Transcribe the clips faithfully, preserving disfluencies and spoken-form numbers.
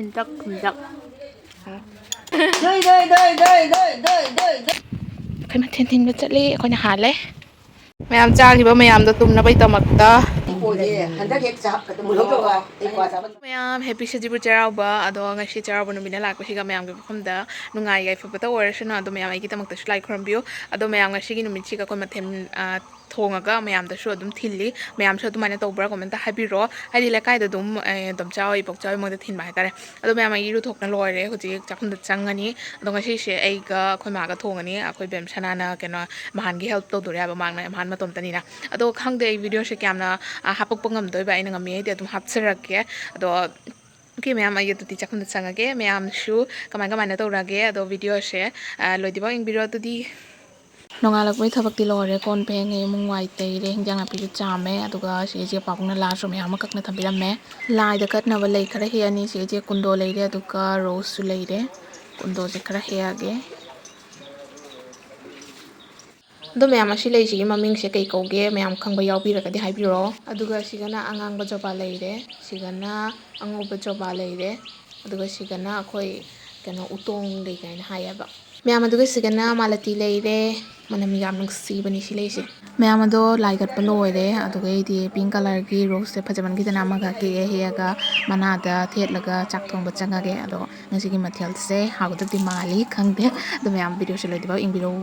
ꯍꯟꯗꯛ ꯍꯟꯗꯛ ꯑꯩꯈꯣꯏ ꯃꯊꯦꯜ ꯊꯤꯟꯕ ꯆꯠꯂꯤ, ꯑꯩꯈꯣꯏꯅ ꯍꯥꯜꯂꯦ꯫ ꯃꯌꯥꯝ ꯆꯥꯈꯤꯕ ꯃꯌꯥꯝꯗꯣ ꯇꯨꯝꯅꯕꯒꯤꯗꯃꯛꯇ꯫ ꯃꯌꯥꯝ ꯍꯦꯄꯤ ꯁꯖꯤꯕꯨ ꯆꯩꯔꯥꯎꯕ꯫ ꯑꯗꯣ ꯉꯁꯤ ꯆꯩꯔꯥꯎꯕ ꯅꯨꯃꯤꯠꯅ ꯂꯥꯛꯄꯁꯤꯒ ꯃꯌꯥꯝꯒꯤ ꯃꯐꯝꯗ ꯅꯨꯡꯉꯥꯏ ꯌꯥꯏꯐꯕꯇ ꯑꯣꯏꯔꯁꯅꯨ꯫ ꯑꯗꯣ ꯃꯌꯥꯝ ꯑꯩꯒꯤꯗꯃꯛꯇꯁꯨ ꯂꯥꯏ ꯈꯨꯔꯨꯝꯕꯤꯌꯨ꯫ ꯑꯗꯣ ꯃꯌꯥꯝ ꯉꯁꯤꯒꯤ ꯅꯨꯃꯤꯠꯁꯤꯒ ꯑꯩꯈꯣꯏ ꯃꯊꯦꯜ ꯊꯣꯡꯉꯒ ꯃꯌꯥꯝꯗꯁꯨ ꯑꯗꯨꯝ ꯊꯤꯜꯂꯤ꯫ ꯃꯌꯥꯝꯁꯨ ꯑꯗꯨꯃꯥꯏꯅ ꯇꯧꯕ꯭ꯔꯥ ꯀꯣꯃꯦꯟꯇ ꯍꯥꯏꯕꯤꯔꯣ꯫ ꯍꯥꯏꯗꯤ ꯂꯩꯀꯥꯏꯗ ꯑꯗꯨꯝ ꯑꯗꯨꯝ ꯆꯥꯎꯏ ꯄꯣꯛ ꯆꯥꯎꯏ ꯃꯣꯏꯗ ꯊꯤꯟꯕ ꯍꯥꯏꯇꯥꯔꯦ꯫ ꯑꯗꯣ ꯃꯌꯥꯝ ꯑꯩ ꯏꯔꯨ ꯊꯣꯛꯅ ꯂꯣꯏꯔꯦ꯫ ꯍꯧꯖꯤꯛ ꯆꯥꯛꯈꯨꯝꯗ ꯆꯪꯉꯅꯤ꯫ ꯑꯗꯣ ꯉꯁꯤꯁꯦ ꯑꯩꯒ ꯑꯩꯈꯣꯏ ꯃꯥꯒ ꯊꯣꯡꯉꯅꯤ꯫ ꯑꯩꯈꯣꯏ ꯕꯦꯝ ꯁꯅꯥꯅ ꯀꯩꯅꯣ ꯃꯍꯥꯟꯒꯤ ꯍꯦꯜꯞ ꯇꯧꯗꯣꯔꯦ ꯍꯥꯏꯕ, ꯃꯥꯅ ꯃꯍꯥꯟ ꯃꯇꯣꯝꯇꯅꯤꯅ꯫ ꯑꯗꯣ ꯈꯪꯗꯦ ꯑꯩ ꯚꯤꯗꯤꯑꯣꯁꯦ ꯀꯌꯥꯝꯅ ꯍꯥꯄꯛꯄ ꯉꯝꯗꯣꯏꯕ꯫ ꯑꯩꯅ ꯉꯝꯃꯤ ꯑꯩꯗꯤ ꯑꯗꯨꯝ ꯍꯥꯞꯆꯔꯛꯀꯦ꯫ ꯑꯗꯣ ꯑꯣꯀꯦ ꯃꯌꯥꯝ, ꯑꯩ ꯑꯗꯨꯗꯤ ꯆꯥꯛꯈꯨꯝꯗ ꯆꯪꯉꯒꯦ꯫ ꯃꯌꯥꯝꯁꯨ ꯀꯃꯥꯏ ꯀꯃꯥꯏꯅ ꯇꯧꯔꯒꯦ ꯑꯗꯣ ꯚꯤꯗꯤꯑꯣꯁꯦ ꯂꯣꯏꯗ꯭ꯔꯤꯐꯥꯎ ꯌꯦꯡꯕꯤꯔꯣ ꯑꯗꯨꯗꯤ꯫ ꯅꯣꯡꯉꯥꯜꯂꯛꯄꯩ ꯊꯕꯛꯇꯤ ꯂꯣꯏꯔꯦ꯫ ꯀꯣꯟ ꯐꯦꯡꯉꯦ, ꯏꯃꯨꯡ ꯋꯥꯏ ꯇꯩꯔꯦ, ꯍꯤꯟꯖꯥꯡ ꯅꯥꯄꯤꯁꯨ ꯆꯥꯝꯃꯦ꯫ ꯑꯗꯨꯒ ꯁꯤ ꯏꯆꯦ ꯄꯥꯕꯨꯡꯅ ꯂꯥꯁꯨ ꯃꯌꯥꯝ ꯑꯃ ꯀꯛꯅ ꯊꯝꯕꯤꯔꯝꯃꯦ꯫ ꯂꯥꯏꯗ ꯀꯠꯅꯕ ꯂꯩ ꯈꯔ ꯍꯦꯛꯑꯅꯤ꯫ ꯁꯤ ꯏꯆꯦ ꯀꯨꯟꯗꯣ ꯂꯩꯔꯦ, ꯑꯗꯨꯒ ꯔꯣꯁꯁꯨ ꯂꯩꯔꯦ꯫ ꯀꯨꯟꯗꯣꯁꯦ ꯈꯔ ꯍꯦꯛꯑꯒꯦ꯫ ꯑꯗꯣ ꯃꯌꯥꯝ, ꯑꯁꯤ ꯂꯩꯁꯤꯒꯤ ꯃꯃꯤꯡꯁꯦ ꯀꯩ ꯀꯧꯒꯦ? ꯃꯌꯥꯝ ꯈꯪꯕ ꯌꯥꯎꯕꯤꯔꯒꯗꯤ ꯍꯥꯏꯕꯤꯔꯛꯑꯣ꯫ ꯑꯗꯨꯒ ꯁꯤꯒꯅ ꯑꯉꯥꯡꯕ ꯖꯣꯕꯥ ꯂꯩꯔꯦ, ꯁꯤꯒꯅ ꯑꯉꯧꯕ ꯖꯣꯕꯥ ꯂꯩꯔꯦ, ꯑꯗꯨꯒ ꯁꯤꯒꯅ ꯑꯩꯈꯣꯏ ꯀꯩꯅꯣ ꯎꯇꯣꯡ ꯂꯩ ꯀꯥꯏꯅ ꯍꯥꯏꯌꯦꯕ꯫ ꯃꯌꯥꯝ, ꯑꯗꯨꯒ ꯁꯤꯒꯅ ꯃꯥꯂꯇꯤ ꯂꯩꯔꯦ꯫ ꯃꯅꯝ ꯌꯥꯝ ꯅꯨꯡꯁꯤꯕꯅꯤ ꯁꯤ ꯂꯩꯁꯦ꯫ ꯃꯌꯥꯝ ꯑꯗꯣ ꯂꯥꯏ ꯀꯠꯄ ꯂꯣꯏꯔꯦ꯫ ꯑꯗꯨꯒ ꯑꯩꯗꯤ ꯄꯤꯡ ꯀꯂꯔꯒꯤ ꯔꯣꯁꯁꯦ ꯐꯖꯃꯟꯈꯤꯗꯅ ꯑꯃꯈꯛ ꯍꯦꯛꯑꯦ꯫ ꯍꯦꯛꯑꯒ ꯃꯅꯥꯗ ꯊꯦꯠꯂꯒ ꯆꯥꯛ ꯊꯣꯡꯕ ꯆꯪꯉꯒꯦ꯫ ꯑꯗꯣ ꯉꯁꯤꯒꯤ ꯃꯊꯦꯜꯁꯦ ꯍꯥꯎꯒꯗꯕꯗꯤ ꯃꯥꯜꯂꯤ, ꯈꯪꯗꯦ꯫ ꯑꯗꯣ ꯃꯌꯥꯝ ꯚꯤꯗꯤꯑꯣꯁꯦ ꯂꯣꯏꯗ꯭ꯔꯤꯐꯥꯎ ꯌꯦꯡꯕꯤꯔꯛꯎ꯫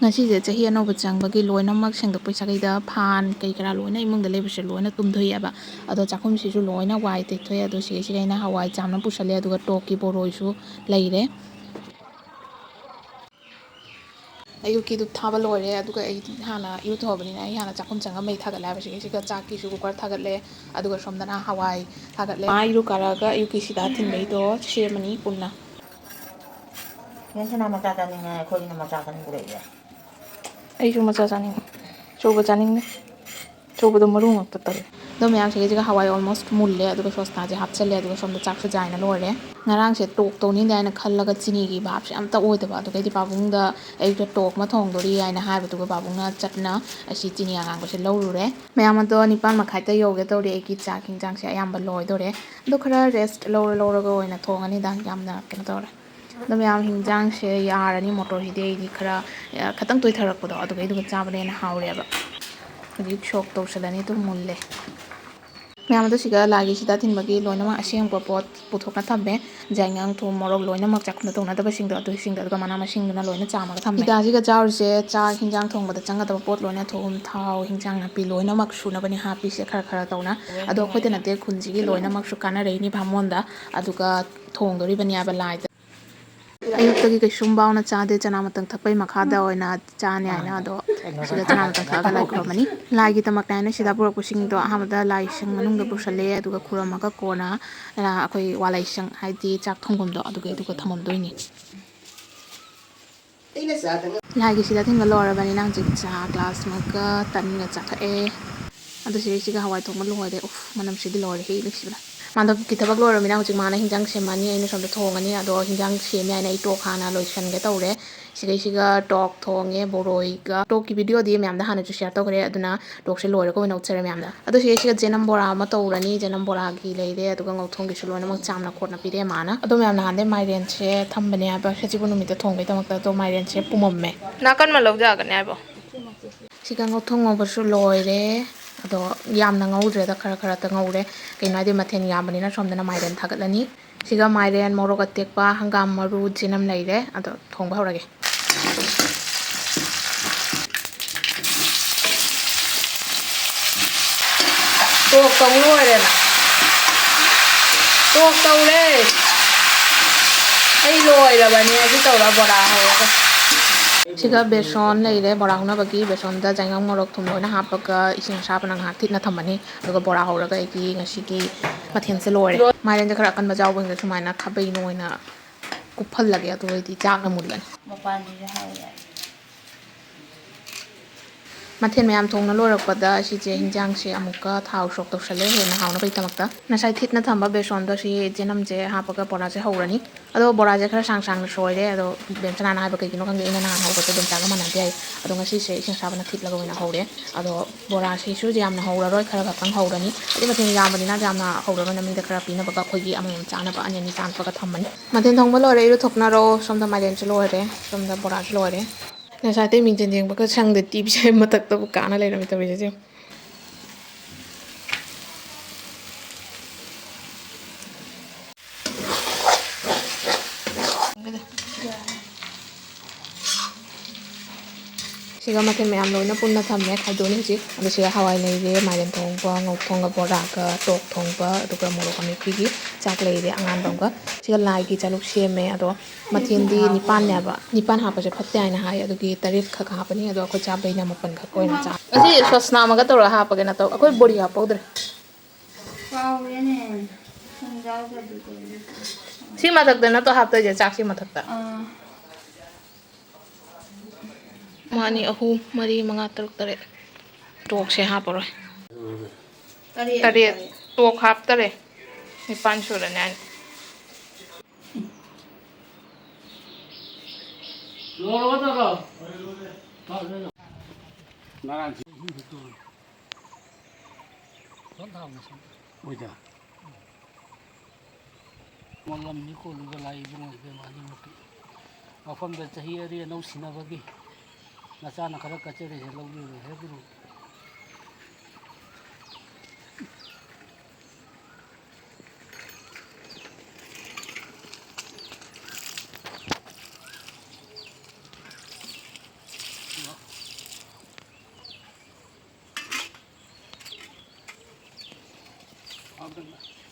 ꯉꯁꯤꯁꯦ ꯆꯍꯤ ꯑꯅꯧꯕ ꯆꯪꯕꯒꯤ ꯂꯣꯏꯅꯃꯛ ꯁꯦꯡꯗꯣꯛꯄꯩ ꯁꯥꯒꯩꯗ ꯐꯥꯟ ꯀꯩ ꯀꯔꯥ ꯂꯣꯏꯅ ꯏꯃꯨꯡꯗ ꯂꯩꯕꯁꯦ ꯂꯣꯏꯅ ꯇꯨꯝꯊꯣꯛꯑꯦꯕ꯫ ꯑꯗꯣ ꯆꯥꯛꯈꯨꯝꯁꯤꯁꯨ ꯂꯣꯏꯅ ꯋꯥꯏ ꯇꯩꯊꯣꯛꯑꯦ꯫ ꯑꯗꯣ ꯁꯤꯒꯩꯁꯤꯗ ꯑꯩꯅ ꯍꯋꯥꯏ ꯆꯥꯝꯅ ꯄꯨꯁꯜꯂꯦ꯫ ꯑꯗꯨꯒ ꯇꯣꯛꯀꯤ ꯕꯣꯔꯣꯏꯁꯨ ꯂꯩꯔꯦ꯫ ꯑꯌꯨꯛꯀꯤ ꯙꯨꯞ ꯊꯥꯕ ꯂꯣꯏꯔꯦ꯫ ꯑꯗꯨꯒ ꯑꯩ ꯍꯥꯟꯅ ꯏꯔꯨꯊꯣꯛꯑꯕꯅꯤꯅ ꯑꯩ ꯍꯥꯟꯅ ꯆꯥꯛꯈꯨꯝ ꯆꯪꯉꯝꯃꯦ ꯊꯥꯒꯠꯂꯦ ꯍꯥꯏꯕꯁꯤꯒꯤ꯫ ꯁꯤꯒ ꯆꯥꯛꯀꯤꯁꯨ ꯀꯨꯀꯔ ꯊꯥꯒꯠꯂꯦ꯫ ꯑꯗꯨꯒ ꯁꯣꯝꯗꯅ ꯍꯋꯥꯏ ꯊꯥꯒꯠꯂꯦ꯫ ꯃꯥ ꯏꯔꯨ ꯀꯥꯔꯛꯑꯒ ꯑꯌꯨꯛꯀꯤ ꯁꯤꯗ ꯊꯤꯟꯕꯩꯗꯣ ꯁꯦꯝꯃꯅꯤ ꯄꯨꯟꯅ꯫ ꯅꯦ ꯁꯅꯥ ꯃꯆꯥ ꯆꯥꯅꯤꯡꯉꯦ, ꯑꯩꯈꯣꯏꯒꯤꯅ ꯃꯆꯥ ꯆꯥꯅꯤꯡꯗ꯭ꯔꯦ꯫ ꯑꯩꯁꯨ ꯃꯆꯥ ꯆꯥꯅꯤꯡꯉꯦ꯫ ꯑꯆꯧꯕ ꯆꯥꯅꯤꯡꯗꯦ꯫ ꯑꯆꯧꯕꯗꯣ ꯃꯔꯨ ꯉꯥꯛꯇ ꯇꯜꯂꯦ꯫ ꯑꯗꯣ ꯃꯌꯥꯝꯁꯤꯒ ꯍꯋꯥꯏ almost ꯃꯨꯜꯂꯦ, ꯑꯗꯨꯒ ꯁꯣꯁꯇꯥꯁꯦ ꯍꯥꯞꯆꯜꯂꯦ, ꯑꯗꯨꯒ ꯁꯣꯝꯗ ꯆꯥꯛꯁꯨ ꯖꯥꯏꯅ ꯂꯣꯏꯔꯦ꯫ ꯉꯔꯥꯡꯁꯦ ꯇꯣꯛ ꯇꯧꯅꯤꯗꯥꯏꯅ ꯈꯜꯂꯒ ꯆꯤꯅꯤꯒꯤ ꯚꯥꯞꯁꯦ ꯑꯝꯇ ꯑꯣꯏꯗꯕ, ꯑꯗꯨꯒꯩꯗꯤ ꯄꯥꯕꯨꯡꯗ ꯑꯌꯨꯛꯇ ꯇꯣꯛ ꯑꯃ ꯊꯣꯡꯗꯣꯔꯤ ꯍꯥꯏꯅ ꯍꯥꯏꯕꯗꯨꯒ ꯄꯥꯕꯨꯡꯅ ꯆꯠꯅ ꯑꯁꯤ ꯆꯤꯅꯤ ꯑꯉꯥꯡꯕꯁꯦ ꯂꯧꯔꯨꯔꯦ꯫ ꯃꯌꯥꯝ ꯑꯗꯣ ꯅꯤꯄꯥꯟ ꯃꯈꯥꯏꯗ ꯌꯧꯒꯦ ꯇꯧꯔꯦ, ꯑꯩꯒꯤ ꯆꯥꯛ ꯍꯤꯟꯖꯥꯡꯁꯦ ꯑꯌꯥꯝꯕ ꯂꯣꯏꯗꯣꯔꯦ꯫ ꯑꯗꯣ ꯈꯔ rest ꯂꯧꯔ ꯂꯧꯔꯒ ꯑꯣꯏꯅ ꯊꯣꯡꯉꯅꯤꯗ, ꯌꯥꯝꯅ ꯀꯩꯅꯣ ꯇꯧꯔꯦ꯫ ꯑꯗꯣ ꯃꯌꯥꯝ ꯍꯤꯟꯖꯥꯡꯁꯦ ꯌꯥꯔꯅꯤ, ꯃꯣꯇꯣꯔꯁꯤꯗꯤ ꯑꯩꯗꯤ ꯈꯔ, ꯑ, ꯈꯇꯪ ꯇꯣꯏꯊꯔꯛꯄꯗꯣ ꯑꯗꯨꯒꯩꯗꯨꯒ ꯆꯥꯕꯅ ꯍꯦꯟꯅ ꯍꯥꯎꯔꯦꯕ꯫ ꯍꯧꯖꯤꯛ ꯁꯣꯛ ꯇꯧꯁꯜꯂꯅꯤ, ꯑꯗꯨꯝ ꯃꯨꯜꯂꯦ꯫ ꯃꯌꯥꯝ ꯑꯗꯣ ꯁꯤꯗ ꯂꯥꯏꯒꯤ ꯁꯤꯗ ꯊꯤꯟꯕꯒꯤ ꯂꯣꯏꯅꯃꯛ ꯑꯁꯦꯡꯕ ꯄꯣꯠ ꯄꯨꯊꯣꯛꯅ ꯊꯝꯃꯦ꯫ ꯌꯥꯏꯉꯪ, ꯊꯨꯝ, ꯃꯣꯔꯣꯛ ꯂꯣꯏꯅꯃꯛ ꯆꯥꯛꯈꯨꯝꯗ ꯇꯧꯅꯗꯕꯁꯤꯡꯗꯣ ꯑꯗꯨꯁꯤꯡꯗꯣ, ꯑꯗꯨꯒ ꯃꯅꯥ ꯃꯁꯤꯡꯗꯨꯅ ꯂꯣꯏꯅ ꯆꯥꯝꯃꯒ ꯊꯝꯃꯦ꯫ ꯁꯤꯗꯥꯁꯤꯒ ꯆꯥꯔꯤꯁꯦ ꯆꯥꯛ ꯍꯤꯟꯖꯥꯡ ꯊꯣꯡꯕꯗ ꯆꯪꯒꯗꯕ ꯄꯣꯠ ꯂꯣꯏꯅ, ꯊꯨꯝ, ꯊꯥꯎ, ꯍꯤꯟꯖꯥꯡ ꯅꯥꯄꯤ ꯂꯣꯏꯅꯃꯛ ꯁꯨꯅꯕꯅꯦ ꯍꯥꯞꯄꯤꯁꯦ ꯈꯔ ꯈꯔ ꯇꯧꯅ꯫ ꯑꯗꯣ ꯑꯩꯈꯣꯏꯗ ꯅꯠꯇꯦ, ꯈꯨꯟꯁꯤꯒꯤ ꯂꯣꯏꯅꯃꯛꯁꯨ ꯀꯥꯟꯅꯔꯛꯏꯅꯤ ꯕꯥꯃꯣꯟꯗ꯫ ꯑꯗꯨꯒ ꯊꯣꯡꯗꯣꯔꯤꯕꯅꯦꯕ ꯂꯥꯏꯗ꯫ ꯑꯌꯨꯛꯇꯒꯤ ꯀꯩꯁꯨꯝ ꯕꯥꯎꯅ ꯆꯥꯗꯦ, ꯆꯅꯥ ꯃꯇꯪ ꯊꯛꯄꯩ ꯃꯈꯥꯗ ꯑꯣꯏꯅ ꯆꯥꯅꯤ ꯍꯥꯏꯅ꯫ ꯑꯗꯣ ꯁꯤꯗ ꯆꯅꯥ ꯃꯇꯪ ꯊꯛꯑꯒ ꯂꯥꯏ ꯈꯨꯔꯨꯝꯃꯅꯤ꯫ ꯂꯥꯏꯒꯤꯗꯃꯛꯇ ꯍꯥꯏꯅ ꯁꯤꯗ ꯄꯨꯔꯛꯄꯁꯤꯡꯗꯣ ꯑꯍꯥꯟꯕꯗ ꯂꯥꯏꯁꯪ ꯃꯅꯨꯡꯗ ꯄꯨꯁꯜꯂꯦ, ꯑꯗꯨꯒ ꯈꯨꯔꯨꯝꯃꯒ ꯀꯣꯟꯅ, ꯑ, ꯑꯩꯈꯣꯏ ꯋꯥꯂꯥꯏꯁꯪ, ꯍꯥꯏꯗꯤ ꯆꯥꯛ ꯊꯣꯡꯐꯝꯗꯣ, ꯑꯗꯨꯒꯩꯗꯨꯒ ꯊꯝꯃꯝꯗꯣꯏꯅꯤ꯫ ꯂꯥꯏꯒꯤ ꯁꯤꯗ ꯊꯤꯟꯕ ꯂꯣꯏꯔꯕꯅꯤꯅ ꯍꯧꯖꯤꯛ ꯆꯥ glass ꯑꯃꯒ ꯇꯟꯒ ꯆꯥꯊꯛꯑꯦ꯫ ꯑꯗꯨ ꯁꯤꯗꯩꯁꯤꯒ ꯍꯋꯥꯏ ꯊꯣꯡꯕ ꯂꯣꯏꯔꯦ꯫ ꯎꯐ, ꯃꯅꯝꯁꯤꯗꯤ ꯂꯣꯏꯔꯦ, ꯍꯦ, ꯅꯨꯡꯁꯤꯕꯅ꯫ ꯃꯥꯗꯣ ꯀꯤ ꯊꯕꯛ ꯂꯣꯏꯔꯕꯅꯤꯅ ꯍꯧꯖꯤꯛ ꯃꯥꯅ ꯍꯤꯟꯖꯥꯡ ꯁꯦꯝꯃꯅꯤ, ꯑꯩꯅ ꯁꯣꯝꯗ ꯊꯣꯡꯉꯅꯤ꯫ ꯑꯗꯣ ꯍꯤꯟꯖꯥꯡ ꯁꯦꯝꯃꯦ ꯍꯥꯏꯅ ꯑꯩ ꯇꯣꯛ ꯍꯥꯟꯅ ꯂꯣꯏꯁꯟꯒꯦ ꯇꯧꯔꯦ꯫ ꯁꯤꯗꯩꯁꯤꯒ ꯇꯣꯛ ꯊꯣꯡꯉꯦ, ꯕꯣꯔꯣꯏꯒ꯫ ꯇꯣꯛꯀꯤ video ꯗꯤ ꯃꯌꯥꯝꯗ ꯍꯥꯟꯅꯁꯨ share ꯇꯧꯈ꯭ꯔꯦ, ꯑꯗꯨꯅ ꯇꯣꯛꯁꯦ ꯂꯣꯏꯔꯒ ꯑꯣꯏꯅ ꯎꯠꯆꯔꯦ ꯃꯌꯥꯝꯗ꯫ ꯑꯗꯣ ꯁꯤꯗꯩꯁꯤꯒ ꯆꯦꯅꯝ ꯕꯣꯔꯥ ꯑꯃ ꯇꯧꯔꯅꯤ, ꯆꯦꯅꯝ ꯕꯣꯔꯥꯒꯤ ꯂꯩꯔꯦ, ꯑꯗꯨꯒ ꯉꯧꯊꯣꯡꯒꯤꯁꯨ ꯂꯣꯏꯅꯃꯛ ꯆꯥꯝꯅ ꯈꯣꯠꯅ ꯄꯤꯔꯛꯑꯦ ꯃꯥꯅ꯫ ꯑꯗꯣ ꯃꯌꯥꯝ ꯅꯍꯥꯟꯗꯩ ꯃꯥꯏꯔꯦꯟꯁꯦ ꯊꯝꯕꯅꯦ ꯍꯥꯏꯕ, ꯁꯖꯤꯕꯨ ꯅꯨꯃꯤꯠꯇ ꯊꯣꯡꯕꯩꯗꯃꯛꯇ, ꯑꯗꯣ ꯃꯥꯏꯔꯦꯟꯁꯦ ꯄꯨꯝꯃꯝꯃꯦ꯫ ꯅꯥꯀꯟ ꯑꯃ ꯂꯧꯖꯒꯅꯤ ꯍꯥꯏꯕꯣ? ꯁꯤꯒ ꯉꯧꯊꯣꯡ ꯉꯧꯕꯁꯨ ꯂꯣꯏꯔꯦ꯫ ꯑꯗꯣ ꯌꯥꯝꯅ ꯉꯧꯗ꯭ꯔꯦꯗ, ꯈꯔ ꯈꯔꯇ ꯉꯧꯔꯦ꯫ ꯀꯩꯅꯣ ꯍꯥꯏꯗꯤ ꯃꯊꯦꯜ ꯌꯥꯝꯕꯅꯤꯅ ꯁꯣꯝꯗꯅ ꯃꯥꯏꯔꯦꯟ ꯊꯥꯒꯠꯂꯅꯤ꯫ ꯁꯤꯒ ꯃꯥꯏꯔꯦꯟ, ꯃꯣꯔꯣꯛ ꯑꯇꯦꯛꯄ, ꯍꯪꯒꯥꯝ ꯃꯔꯨ, ꯆꯦꯅꯝ ꯂꯩꯔꯦ꯫ ꯑꯗꯣ ꯊꯣꯡꯕ ꯍꯧꯔꯒꯦ꯫ ꯇꯣꯛ ꯇꯧ ꯂꯣꯏꯔꯦꯅ꯫ ꯇꯣꯛ ꯇꯧꯔꯦ꯫ ꯑꯩ ꯂꯣꯏꯔꯕꯅꯦ꯫ ꯑꯗꯨ ꯇꯧꯔ ꯕꯣꯔꯥ ꯍꯧꯔꯒ꯫ ꯁꯤꯒ ꯕꯦꯁꯣꯟ ꯂꯩꯔꯦ꯫ ꯕꯣꯔꯥ ꯍꯧꯅꯕꯒꯤ ꯕꯦꯁꯣꯟꯗ ꯆꯥꯏꯉꯪ, ꯃꯣꯔꯣꯛ, ꯊꯨꯝ ꯂꯣꯏꯅ ꯍꯥꯞꯄꯒ ꯏꯁꯤꯡ ꯑꯁꯥꯕꯅ ꯉꯥꯏꯍꯥꯛ ꯊꯤꯠꯅ ꯊꯝꯃꯅꯤ꯫ ꯑꯗꯨꯒ ꯕꯣꯔꯥ ꯍꯧꯔꯒ ꯑꯩꯒꯤ ꯉꯁꯤꯒꯤ ꯃꯊꯦꯜꯁꯦ ꯂꯣꯏꯔꯦ꯫ ꯃꯥꯏꯔꯦꯟꯁꯦ ꯈꯔ ꯑꯀꯟꯕ ꯆꯥꯎꯕꯁꯤꯡꯁꯦ ꯁꯨꯃꯥꯏꯅ ꯈꯥꯕꯩꯅ ꯑꯣꯏꯅ ꯀꯨꯞꯍꯜꯂꯒꯦ, ꯑꯗꯨ ꯑꯣꯏꯔꯗꯤ ꯆꯥꯛꯅ ꯃꯨꯜꯂꯅꯤ꯫ ꯃꯄꯥꯟꯁꯤꯁꯨ ꯍꯥꯎꯋꯦ꯫ ꯃꯊꯦꯜ ꯃꯌꯥꯝ ꯊꯣꯡꯅ ꯂꯣꯏꯔꯛꯄꯗ ꯁꯤꯁꯦ ꯍꯤꯟꯖꯥꯡꯁꯦ ꯑꯃꯨꯛꯀ ꯊꯥꯎ ꯁꯣꯛ ꯇꯧꯁꯜꯂꯦ, ꯍꯦꯟꯅ ꯍꯥꯎꯅꯕꯒꯤꯗꯃꯛꯇ꯫ ꯉꯁꯥꯏ ꯊꯤꯠꯅ ꯊꯝꯕ ꯕꯦꯁꯣꯟꯗꯣ ꯁꯤ ꯆꯦꯅꯝꯁꯦ ꯍꯥꯞꯄꯒ ꯕꯣꯔꯥꯁꯦ ꯍꯧꯔꯅꯤ꯫ ꯑꯗꯣ ꯕꯣꯔꯥꯁꯦ ꯈꯔ ꯁꯥꯡ ꯁꯥꯡꯅ ꯁꯣꯏꯔꯦ꯫ ꯑꯗꯣ ꯕꯦꯝꯁꯅꯥꯅ ꯍꯥꯏꯕ ꯀꯩꯒꯤꯅꯣ ꯈꯪꯗꯦ, ꯑꯩꯅ ꯅꯍꯥꯟ ꯍꯧꯕꯗꯣ ꯕꯦꯝꯆꯥꯒ ꯃꯥꯟꯅꯗꯦ ꯍꯥꯏ꯫ ꯑꯗꯣ ꯉꯁꯤꯁꯦ ꯏꯁꯤꯡ ꯑꯁꯥꯕꯅ ꯊꯤꯠꯂꯒ ꯑꯣꯏꯅ ꯍꯧꯔꯦ꯫ ꯑꯗꯣ ꯕꯣꯔꯥꯁꯤꯁꯨ ꯌꯥꯝꯅ ꯍꯧꯔꯔꯣꯏ, ꯈꯔ ꯈꯛꯇꯪ ꯍꯧꯔꯅꯤ꯫ ꯍꯥꯏꯗꯤ ꯃꯊꯦꯜ ꯌꯥꯝꯕꯅꯤꯅ ꯌꯥꯝꯅ ꯍꯧꯔꯔꯣꯏꯅ ꯃꯤꯗ ꯈꯔ ꯄꯤꯅꯕꯒ ꯑꯩꯈꯣꯏꯒꯤ ꯑꯃꯃꯝ ꯆꯥꯅꯕ ꯑꯅꯤ ꯑꯅꯤ ꯆꯥꯅꯕꯒ ꯊꯝꯃꯅꯤ꯫ ꯃꯊꯦꯜ ꯊꯣꯡꯕ ꯂꯣꯏꯔꯦ, ꯏꯔꯨ ꯊꯣꯛꯅꯔꯣ꯫ ꯁꯣꯝꯗ ꯃꯥꯏꯔꯦꯟꯁꯨ ꯂꯣꯏꯔꯦ, ꯁꯣꯝꯗ ꯕꯣꯔꯥꯁꯨ ꯂꯣꯏꯔꯦ꯫ ꯉꯁꯥꯏ ꯑꯇꯩ ꯃꯤꯡꯁꯦꯜ ꯌꯦꯡꯕꯒ ꯁꯪꯗꯦ, ꯇꯤꯚꯤꯁꯦ ꯃꯊꯛꯇꯕꯨ ꯀꯥꯟꯅ ꯂꯩꯔꯝꯃꯤ ꯇꯧꯔꯤꯁꯦ ꯌꯦꯡꯉꯨ꯫ ꯁꯤꯒ ꯃꯊꯦꯜ ꯃꯌꯥꯝ ꯂꯣꯏꯅ ꯄꯨꯟꯅ ꯊꯝꯃꯦ, ꯈꯥꯏꯗꯣꯛꯑꯅꯤ ꯍꯧꯖꯤꯛ꯫ ꯑꯗꯣ ꯁꯤꯗ ꯍꯋꯥꯏ ꯂꯩꯔꯦ, ꯃꯥꯏꯔꯦꯟ ꯊꯣꯡꯕ, ꯉꯧ ꯊꯣꯡꯕ, ꯕꯣꯔꯥꯒ, ꯇꯣꯛ ꯊꯣꯡꯕ, ꯑꯗꯨꯒ ꯃꯣꯔꯣꯛ ꯑꯃꯦꯠꯄꯤꯒꯤ ꯆꯥꯛ ꯂꯩꯔꯦ ꯑꯉꯥꯟꯕ ꯑꯃꯒ꯫ ꯁꯤꯒ ꯂꯥꯏꯒꯤ ꯆꯥꯂꯨꯛ ꯁꯦꯝꯃꯦ꯫ ꯑꯗꯣ ꯃꯊꯦꯜꯗꯤ ꯅꯤꯄꯥꯟꯅꯦꯕ, ꯅꯤꯄꯥꯟ ꯍꯥꯞꯄꯁꯦ ꯐꯠꯇꯦ ꯍꯥꯏꯅ ꯍꯥꯏ, ꯑꯗꯨꯒꯤ ꯇꯔꯦꯠ ꯈꯛ ꯍꯥꯞꯄꯅꯤ꯫ ꯑꯗꯣ ꯑꯩꯈꯣꯏ ꯆꯥꯕꯩꯅ ꯃꯥꯄꯟ ꯈꯛ ꯑꯣꯏꯅ ꯆꯥ-, ꯑꯁꯤ ꯁꯣꯁꯅꯥ ꯑꯃꯒ ꯇꯧꯔꯒ ꯍꯥꯞꯄꯒꯦ ꯅꯠꯇ꯭ꯔꯣ? ꯑꯩꯈꯣꯏ ꯕꯣꯔꯤ ꯍꯥꯞꯄꯧꯗ꯭ꯔꯦ꯫ ꯀꯥꯎꯔꯦꯅꯦ꯫ ꯊꯨꯝ ꯌꯥꯎꯗ꯭ꯔꯗꯤ ꯀꯩꯅꯣ꯫ ꯁꯤ ꯃꯊꯛꯇ ꯅꯠꯇ꯭ꯔꯣ ꯍꯥꯞꯇꯣꯏꯁꯦ, ꯆꯥꯛꯁꯤ ꯃꯊꯛꯇ? ꯑꯥ꯫ ꯑꯃ, ꯑꯅꯤ, ꯑꯍꯨꯝ, ꯃꯔꯤ, ꯃꯉꯥ, ꯇꯔꯨꯛ, ꯇꯔꯦꯠ꯫ ꯇꯣꯛꯁꯦ ꯍꯥꯞꯄꯔꯣꯏ꯫ ꯇꯔꯦꯠ꯫ ꯇꯔꯦꯠ꯫ ꯇꯣꯛ ꯍꯥꯞꯇꯔꯦ꯫ ꯅꯤꯄꯥꯟ ꯁꯨꯔꯅꯤ ꯍꯥꯏꯅ꯫ ꯂꯣꯏꯔꯕ ꯅꯠꯇ꯭ꯔꯣ? ꯉꯔꯥꯡ ꯃꯣꯜꯂꯝꯅꯤ ꯀꯣꯜꯂꯤꯕ ꯂꯥꯏ ꯏꯕꯨꯡꯉꯣ ꯏꯕꯦꯝꯃ ꯑꯅꯤꯃꯛꯀꯤ꯫ ꯃꯐꯝꯗ ꯆꯍꯤ ꯑꯔꯤ ꯑꯅꯧ ꯁꯤꯟꯅꯕꯒꯤ ꯅꯆꯥꯅ ꯈꯔ ꯀꯠꯆꯔꯤꯁꯦ ꯂꯧꯕꯤꯔꯣ ꯍꯦ ꯒꯨꯔꯨ꯫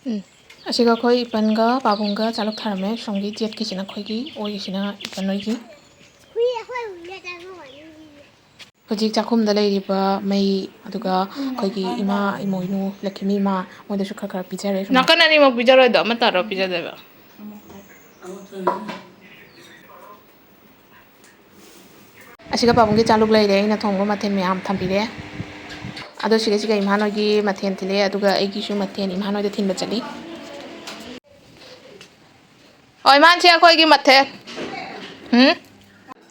ꯎꯝ꯫ ꯑꯁꯤꯒ ꯑꯩꯈꯣꯏ ꯏꯄꯟꯒ ꯄꯥꯕꯨꯡꯒ ꯆꯥꯂꯨꯛ ꯊꯥꯔꯝꯃꯦ꯫ ꯁꯣꯝꯒꯤ ꯖꯦꯠꯀꯤꯁꯤꯅ ꯑꯩꯈꯣꯏꯒꯤ, ꯑꯣꯏꯒꯤꯁꯤꯅ ꯏꯄꯟ ꯍꯣꯏꯒꯤ꯫ ꯍꯧꯖꯤꯛ ꯆꯥꯛꯈꯨꯝꯗ ꯂꯩꯔꯤꯕ ꯃꯩ, ꯑꯗꯨꯒ ꯑꯩꯈꯣꯏꯒꯤ ꯏꯃꯥ, ꯏꯃꯣꯏꯅꯨ, ꯂꯛꯈꯤꯃꯤ ꯏꯃꯥ, ꯃꯣꯏꯗꯁꯨ ꯈꯔ ꯈꯔ ꯄꯤꯖꯔꯦ꯫ ꯅꯥꯀꯟ ꯑꯅꯤꯃꯛ ꯄꯤꯖꯔꯣꯏꯗꯣ, ꯑꯃꯇꯔꯣ ꯄꯤꯖꯗꯣꯏꯕ? ꯑꯃꯠꯇꯅꯤ꯫ ꯑꯁꯤꯒ ꯄꯥꯕꯨꯡꯒꯤ ꯆꯥꯂꯨꯛ ꯂꯩꯔꯦ, ꯑꯩꯅ ꯊꯣꯡꯕ ꯃꯊꯦꯜ ꯃꯌꯥꯝ ꯊꯝꯕꯤꯔꯦ꯫ ꯑꯗꯣ ꯁꯤꯒ ꯁꯤꯒ ꯏꯃꯥꯟ ꯍꯣꯏꯒꯤ ꯃꯊꯦꯜ ꯊꯤꯜꯂꯦ, ꯑꯗꯨꯒ ꯑꯩꯒꯤꯁꯨ ꯃꯊꯦꯜ ꯏꯃꯥꯟ ꯍꯣꯏꯗ ꯊꯤꯟꯕ ꯆꯠꯂꯤ꯫ ꯍꯣꯏ, ꯏꯃꯥꯟꯁꯦ ꯑꯩꯈꯣꯏꯒꯤ ꯃꯊꯦꯜ꯫ ꯎꯝ?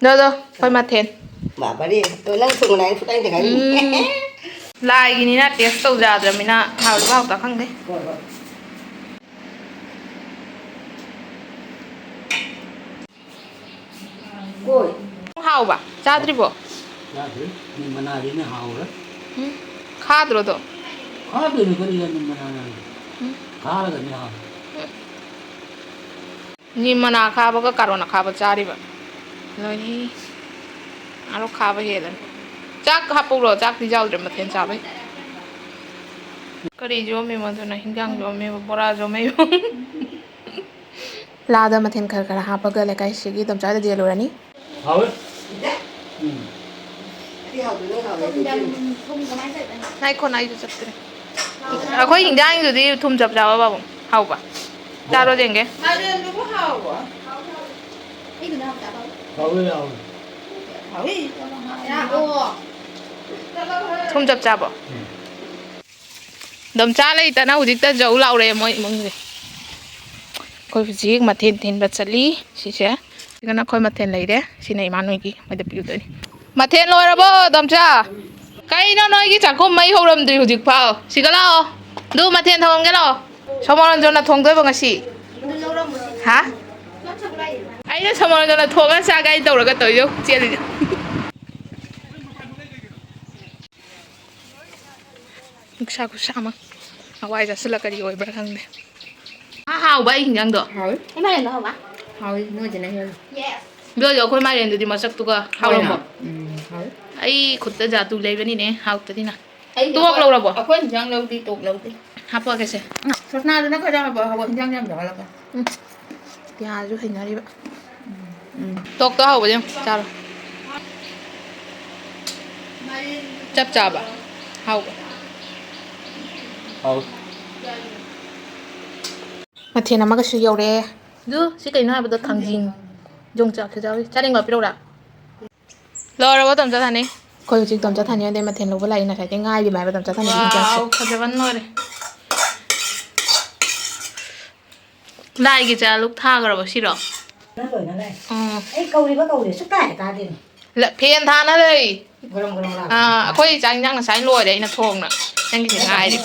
ꯗꯣ, ꯗꯣ, ꯑꯩꯈꯣꯏ ꯃꯊꯦꯜ꯫ ꯕꯥꯕꯔꯦ, ꯇꯣ ꯅꯪ ꯊꯣꯡꯕꯅ ꯑꯩ ꯐꯨꯠꯂꯥꯏꯗ ꯉꯥꯏꯔꯤ꯫ ꯎꯝ꯫ ꯂꯥꯏꯒꯤꯅꯤꯅ ꯇꯦꯁ ꯇꯧꯖꯥꯗ꯭ꯔꯃꯤꯅ ꯍꯥꯎꯔꯤꯕ ꯍꯥꯎꯇ ꯈꯪꯗꯦ꯫ ꯍꯣꯏ, ꯍꯣꯏ꯫ ꯀꯣꯏ꯫ ꯍꯥꯎꯕ? ꯆꯥꯗ꯭ꯔꯤꯕꯣ? ꯆꯥꯗ꯭ꯔꯤ꯫ ꯅꯤꯝ ꯃꯅꯥꯁꯤꯅ ꯍꯥꯎꯔꯦ꯫ ꯎꯝ꯫ ꯈꯥꯗ꯭ꯔꯣ ꯑꯗꯣ? ꯈꯥꯗꯣꯏꯅꯤ ꯀꯔꯤꯅꯣ ꯅꯤꯝ ꯃꯅꯥꯅ? ꯎꯝ꯫ ꯈꯥꯔꯒꯅꯤ ꯍꯥꯎꯔꯦ꯫ ꯎꯝ꯫ ꯅꯤꯝ ꯃꯅꯥ ꯈꯥꯕꯒ ꯀꯥꯔꯣꯟ ꯑꯈꯥꯕ ꯆꯥꯔꯤꯕ꯫ ꯂꯣꯏꯔꯦ꯫ ꯉꯥꯔꯣ ꯈꯥꯕ ꯍꯦꯜꯂꯅꯤ꯫ ꯆꯥꯛ ꯍꯥꯞꯄꯧꯔꯣ? ꯆꯥꯛꯇꯤ ꯌꯥꯎꯗ꯭ꯔꯦ ꯃꯊꯦꯜ ꯆꯥꯕꯩ꯫ ꯀꯔꯤ ꯌꯣꯝꯃꯤꯃꯣ ꯑꯗꯨꯅ? ꯍꯤꯟꯖꯥꯡ ꯌꯣꯝꯃꯤꯕ, ꯕꯣꯔꯥ ꯌꯣꯝꯃꯤꯕ꯫ ꯂꯥꯗ ꯃꯊꯦꯜ ꯈꯔ ꯈꯔ ꯍꯥꯞꯄꯒ ꯂꯩꯀꯥꯏꯁꯤꯒꯤ ꯏꯗꯣꯝꯆꯥꯗ ꯌꯦꯜꯂꯨꯔꯅꯤ꯫ ꯍꯥꯎꯋꯦ꯫ ꯎꯝ꯫ ꯉꯥꯏꯈꯣ, ꯅꯥꯏꯗ ꯆꯠꯇ꯭ꯔꯦ꯫ ꯑꯩꯈꯣꯏ ꯍꯤꯟꯖꯥꯡꯗꯨꯗꯤ ꯊꯨꯝ ꯆꯞ ꯆꯥꯕ ꯄꯥꯕꯨꯡ꯫ ꯍꯥꯎꯕ? ꯆꯥꯔꯣ ꯌꯦꯡꯒꯦ꯫ ꯃꯥꯏꯔꯦꯟꯗꯨꯕꯨ ꯍꯥꯎꯕ꯭ꯔꯣ? ꯍꯥꯎꯋꯦ, ꯍꯥꯎꯋꯦ꯫ ꯊꯨꯝ ꯆꯞ ꯆꯥꯕꯣ? ꯎꯝ꯫ ꯑꯗꯨꯝ ꯆꯥ ꯂꯩꯇꯅ ꯍꯧꯖꯤꯛꯇ ꯖꯧ ꯂꯥꯎꯔꯦ ꯃꯣꯏ ꯏꯃꯨꯡꯁꯦ꯫ ꯑꯩꯈꯣꯏ ꯍꯧꯖꯤꯛ ꯃꯊꯦꯜ ꯊꯤꯟꯕ ꯆꯠꯂꯤ꯫ ꯁꯤꯁꯦ꯫ ꯁꯤꯒꯅ ꯑꯩꯈꯣꯏ ꯃꯊꯦꯜ ꯂꯩꯔꯦ꯫ ꯁꯤꯅ ꯏꯃꯥꯟ ꯍꯣꯏꯒꯤ ꯃꯣꯏꯗ ꯄꯤꯔꯨꯗꯣꯏꯅꯤ꯫ ꯃꯊꯦꯜ ꯂꯣꯏꯔꯕꯣ, ꯗꯣꯝꯆꯥ? ꯀꯩꯅꯣ ꯅꯣꯏꯒꯤ ꯆꯥꯛꯈꯨꯝ ꯃꯩ ꯍꯧꯔꯝꯗ꯭ꯔꯤ ꯍꯧꯖꯤꯛ ꯐꯥꯎ? ꯁꯤꯒ ꯂꯥꯛꯑꯣ꯫ ꯑꯗꯨ ꯃꯊꯦꯜ ꯊꯣꯡꯉꯝꯒꯦ ꯂꯥꯛꯑꯣ꯫ ꯁꯣꯃꯣꯔꯟꯖꯣꯅ ꯊꯣꯡꯗꯣꯏꯕ ꯉꯁꯤ꯫ ꯍꯥ? ꯑꯩꯅ ꯁꯣꯃꯣꯔꯟꯖꯣꯅ ꯊꯣꯡꯉ ꯆꯥꯒꯦ ꯍꯥꯏꯅ ꯇꯧꯔꯒ ꯇꯧꯔꯤꯗꯣ ꯆꯦꯜꯂꯤꯗꯣ꯫ ꯅꯨꯡꯁꯥ ꯈꯨꯠꯁꯥ ꯑꯃ꯫ ꯍꯋꯥꯏ ꯆꯥꯁꯤꯜꯂ ꯀꯔꯤ ꯑꯣꯏꯕ꯭ꯔꯥ ꯈꯪꯗꯦ꯫ ꯉꯥ ꯍꯥꯎꯕ ꯑꯩ ꯍꯤꯟꯖꯥꯡꯗꯣ? ꯍꯥꯎꯋꯤ꯫ ꯏꯃꯥ ꯍꯦꯟꯅ ꯍꯥꯎꯕ? ꯍꯥꯎꯋꯤ, ꯅꯣꯏꯗꯨꯅ ꯍꯦꯜꯂꯤ꯫ ꯑꯗꯨ ꯑꯣꯏꯔꯁꯨ ꯑꯩꯈꯣꯏ ꯃꯥꯏꯔꯦꯟꯗꯨꯗꯤ ꯃꯁꯛꯇꯨꯒ ꯍꯥꯎꯔꯝꯃꯣ꯫ ꯎꯝ, ꯍꯥꯎꯋꯤ꯫ ꯑꯩ ꯈꯨꯠꯇ ꯖꯥꯗꯨ ꯂꯩꯕꯅꯤꯅꯦ, ꯍꯥꯎꯇꯗꯤꯅ꯫ ꯑꯩꯗꯤ ꯇꯣꯛ ꯑꯩꯈꯣꯏ, ꯂꯧꯔꯕꯣ? ꯑꯩꯈꯣꯏ ꯍꯤꯟꯖꯥꯡ ꯂꯧꯗꯤ ꯇꯣꯛ ꯂꯧꯗꯦ꯫ ꯍꯥꯞꯄꯛꯑꯒꯦꯁꯦ꯫ ꯁꯣꯁꯅꯥꯗꯨꯅ ꯈꯔ ꯍꯥꯞꯄꯛꯑꯣ, ꯍꯥꯞꯄꯛꯑꯣ, ꯍꯤꯟꯖꯥꯡ ꯌꯥꯝ ꯌꯥꯎꯍꯜꯂꯛꯀꯅꯨ꯫ ꯎꯝ꯫ ꯇꯤꯌꯥꯁꯨ ꯍꯩꯅꯔꯤꯕ꯫ ꯎꯝ꯫ ꯇꯣꯛꯇꯣ ꯍꯥꯎꯕꯁꯦ ꯌꯦꯡꯉꯨ, ꯆꯥꯔꯣ꯫ ꯆꯞ ꯆꯥꯕ꯫ ꯍꯥꯎꯕ꯫ ꯍꯥꯎ꯫ ꯃꯊꯦꯜ ꯑꯃꯒꯁꯨ ꯌꯧꯔꯛꯑꯦ꯫ ꯑꯗꯨ ꯁꯤ ꯀꯩꯅꯣ ꯍꯥꯏꯕꯗꯣ ꯊꯥꯡꯖꯤꯡ꯫ ꯌꯣꯡꯆꯥꯛꯁꯨ ꯌꯥꯎꯔꯤ꯫ ꯆꯥꯅꯤꯡꯕ ꯄꯤꯔꯛꯎꯔꯥ? ꯂꯣꯏꯔꯕꯣ, ꯇꯣꯝꯆꯥ ꯊꯥꯅꯤ? ꯑꯩꯈꯣꯏ ꯍꯧꯖꯤꯛ ꯇꯣꯝꯆꯥ ꯊꯥꯅꯤ ꯍꯣꯏꯗꯩ ꯃꯊꯦꯜ ꯂꯧꯕ ꯂꯥꯛꯏ, ꯉꯁꯥꯏꯗꯩ ꯉꯥꯏꯔꯤꯕ ꯍꯥꯏꯕ ꯇꯣꯝꯆꯥ ꯊꯥꯅꯤ ꯍꯣꯏ, ꯏꯟꯖꯥꯡꯁꯦ꯫ ꯋꯥꯎ, ꯐꯖꯕꯅ ꯂꯣꯏꯔꯦ꯫ ꯂꯥꯏꯒꯤ ꯆꯥ ꯂꯨꯛ ꯊꯥꯈ꯭ꯔꯕꯣ ꯁꯤꯔꯣ? ꯅꯪ ꯂꯣꯏꯅ ꯂꯩ꯫ ꯎꯝ꯫ ꯑꯩ ꯀꯧꯔꯤꯕ ꯀꯧꯔꯦ, ꯁꯨꯛꯇꯥ ꯍꯦꯛ ꯇꯥꯗꯦꯅꯦ꯫ ꯂ-, ꯐꯦꯟ ꯊꯥꯅ ꯂꯩ꯫ ꯒ꯭ꯔꯣꯡ ꯒ꯭ꯔꯣꯡ ꯂꯥꯎꯔꯦ꯫ ꯑꯥ, ꯑꯩꯈꯣꯏ ꯆꯥꯛ ꯏꯟꯖꯥꯡ ꯉꯁꯥꯏ ꯂꯣꯏꯔꯦ, ꯑꯩꯅ ꯊꯣꯡꯅ꯫ ꯅꯪꯒꯤꯁꯦ ꯉꯥꯏꯔꯤ꯫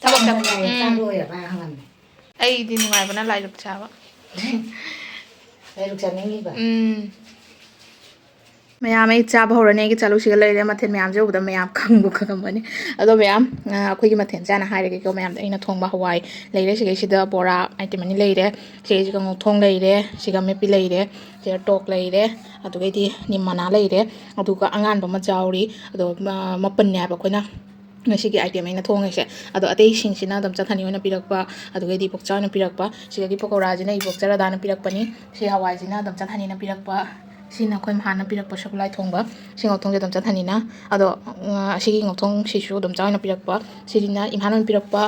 ꯊꯕꯛ ꯆꯠ-, ꯆꯥꯛ ꯎꯝ꯫ ꯂꯣꯏꯔꯕ ꯍꯪꯉꯝꯃꯦ꯫ ꯑꯩꯗꯤ ꯅꯨꯡꯉꯥꯏꯕꯅ ꯂꯥꯏꯔꯨꯛ ꯆꯥꯕ꯫ ꯂꯥꯏꯔꯨꯛ ꯆꯥꯅꯤꯡꯉꯤꯕ? ꯎꯝ꯫ ꯃꯌꯥꯝ, ꯑꯩ ꯆꯥꯕ ꯍꯧꯔꯅꯤ꯫ ꯑꯩꯒꯤ ꯆꯥꯂꯨꯛꯁꯤꯒ ꯂꯩꯔꯦ꯫ ꯃꯊꯦꯜ ꯃꯌꯥꯝꯁꯦ ꯎꯕꯗ ꯃꯌꯥꯝ ꯈꯪꯕꯨ ꯈꯪꯉꯝꯃꯅꯤ꯫ ꯑꯗꯣ ꯃꯌꯥꯝ, ꯑ, ꯑꯩꯈꯣꯏꯒꯤ ꯃꯊꯦꯜꯁꯦ ꯍꯥꯟꯅ ꯍꯥꯏꯔꯒꯦꯀꯣ꯫ ꯃꯌꯥꯝꯗ ꯑꯩꯅ ꯊꯣꯡꯕ ꯍꯋꯥꯏ ꯂꯩꯔꯦ꯫ ꯁꯤꯗꯩꯁꯤꯗ ꯕꯣꯔꯥ item ꯑꯅꯤ ꯂꯩꯔꯦ꯫ ꯁꯤꯗꯩꯁꯤꯗ ꯉꯧꯊꯣꯡ ꯂꯩꯔꯦ꯫ ꯁꯤꯒ ꯑꯃꯦꯠꯄꯤ ꯂꯩꯔꯦ꯫ ꯁꯤꯗ ꯇꯣꯛ ꯂꯩꯔꯦ꯫ ꯑꯗꯨꯒꯩꯗꯤ ꯅꯤꯝ ꯃꯅꯥ ꯂꯩꯔꯦ꯫ ꯑꯗꯨꯒ ꯑꯉꯥꯟꯕ ꯑꯃ ꯌꯥꯎꯔꯤ꯫ ꯑꯗꯣ ꯃ-, ꯃꯄꯨꯟꯅꯦ ꯍꯥꯏꯕ ꯑꯩꯈꯣꯏꯅ ꯉꯁꯤꯒꯤ item ꯑꯩꯅ ꯊꯣꯡꯉꯤꯁꯦ꯫ ꯑꯗꯣ ꯑꯇꯩꯁꯤꯡꯁꯤꯅ ꯑꯗꯨꯝ ꯆꯠꯊꯅꯤ ꯍꯣꯏꯅ ꯄꯤꯔꯛꯄ, ꯑꯗꯨꯒꯩꯗꯤ ꯄꯣꯛꯆꯥꯎꯅ ꯄꯤꯔꯛꯄ꯫ ꯁꯤꯗꯒꯤ ꯄꯀꯧꯔꯥꯁꯤꯅ ꯏꯕꯣꯛ ꯆꯔꯥꯗꯥꯅ ꯄꯤꯔꯛꯄꯅꯤ꯫ ꯁꯤ ꯍꯋꯥꯏꯁꯤꯅ ꯑꯗꯨꯝ ꯆꯠꯊꯅꯤꯅ ꯄꯤꯔꯛꯄ꯫ ꯁꯤꯅ ꯑꯩꯈꯣꯏ ꯃꯍꯥꯅ ꯄꯤꯔꯛꯄ ꯁꯒꯣꯜ ꯍꯋꯥꯏ ꯊꯣꯡꯕ꯫ ꯁꯤ ꯉꯧꯊꯣꯡꯁꯦ ꯑꯗꯨꯝ ꯆꯠꯊꯅꯤꯅ꯫ ꯑꯗꯣ, ꯎꯝ, ꯑꯁꯤꯒꯤ ꯉꯧꯊꯣꯡꯁꯤꯁꯨ ꯑꯗꯨꯝ ꯆꯥꯎꯅ ꯄꯤꯔꯛꯄ꯫ ꯁꯤꯁꯤꯅ ꯏꯝꯐꯥꯜ ꯑꯣꯏꯅ ꯄꯤꯔꯛꯄ꯫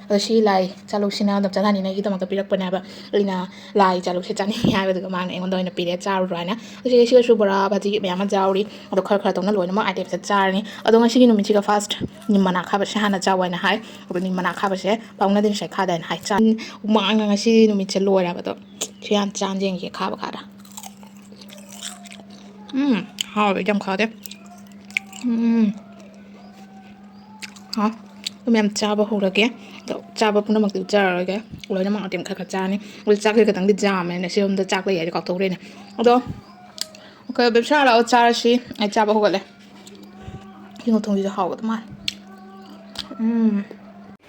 ꯑꯗꯣ ꯁꯤ ꯂꯥꯏ ꯆꯥꯂꯨꯛꯁꯤꯅ ꯑꯗꯨꯝ ꯆꯠꯊꯅꯤꯅ ꯑꯩꯒꯤꯗꯃꯛꯇ ꯄꯤꯔꯛꯄꯅꯦꯕ꯫ ꯑꯩꯅ ꯂꯥꯏ ꯆꯥꯂꯨꯛꯁꯦ ꯆꯥꯅꯤꯡꯉꯤ ꯍꯥꯏꯕꯗꯨꯒ ꯃꯥꯅ ꯑꯩꯉꯣꯟꯗ ꯑꯣꯏꯅ ꯄꯤꯔꯛꯑꯦ, ꯆꯥꯔꯨꯔꯣ ꯍꯥꯏꯅ꯫ ꯑꯗꯨ ꯁꯤꯒ, ꯁꯤꯒꯁꯨ ꯕꯣꯔꯥ ꯚꯥꯖꯤ ꯃꯌꯥꯝ ꯑꯃ ꯌꯥꯎꯔꯤ꯫ ꯑꯗꯣ ꯈꯔ ꯈꯔ ꯇꯧꯅ ꯂꯣꯏꯅꯃꯛ itemꯁꯦ ꯆꯥꯔꯅꯤ꯫ ꯑꯗꯣ ꯉꯁꯤꯒꯤ ꯅꯨꯃꯤꯠꯁꯤꯒ first ꯅꯤꯝ ꯃꯅꯥ ꯈꯥꯕꯁꯦ ꯍꯥꯟꯅ ꯆꯥꯎ ꯍꯥꯏꯅ ꯍꯥꯏ꯫ ꯑꯗꯣ ꯅꯤꯝ ꯃꯅꯥ ꯈꯥꯕꯁꯦ ꯄꯥꯎꯅꯗꯤ ꯉꯁꯥꯏ ꯈꯥꯗꯥꯏꯅ ꯍꯥꯏ꯫ ꯆꯥ-, ꯍꯨꯃꯥꯡꯅ ꯉꯁꯤ ꯅꯨꯃꯤꯠꯁꯦ ꯂꯣꯏꯔꯦꯕ꯫ ꯑꯗꯣ ꯁꯤ ꯍꯥꯟꯅ ꯆꯥꯟ ꯌꯦꯡꯒꯦ, ꯈꯥꯕ ꯈꯥꯗ꯫ ꯎꯝ, ꯍꯥꯎꯋꯦ, ꯌꯥꯝ ꯈꯥꯗꯦ꯫ ꯎꯝ, ꯍꯥꯎ꯫ ꯑꯗꯨꯝ ꯌꯥꯝ ꯆꯥꯕ ꯍꯧꯔꯒꯦ꯫ ꯑꯗꯣ ꯆꯥꯕ ꯄꯨꯝꯅꯃꯛꯇꯤ ꯎꯠꯆꯔꯔꯣꯏꯒꯦ꯫ ꯂꯣꯏꯅꯃꯛ item ꯈꯔ ꯈꯔ ꯆꯥꯔꯅꯤ꯫ ꯑꯗꯨ ꯆꯥꯛꯁꯦ ꯈꯤꯇꯪꯗꯤ ꯌꯥꯝꯃꯦꯅ ꯁꯤꯔꯣꯝꯗ ꯆꯥꯛ ꯂꯩ ꯍꯥꯏꯁꯦ ꯀꯥꯎꯊꯣꯛꯎꯔꯦꯅꯦ꯫ ꯑꯗꯣ, okay, ꯕꯦꯝꯁꯥ ꯂꯥꯛꯑꯣ, ꯆꯥꯔꯁꯤ꯫ ꯑꯩ ꯆꯥꯕ ꯍꯧꯒꯠꯂꯦ꯫ ꯁꯤ ꯉꯧꯊꯣꯡꯁꯤꯁꯨ ꯍꯥꯎꯒꯗꯧ ꯃꯥꯜꯂꯦ꯫ ꯎꯝ꯫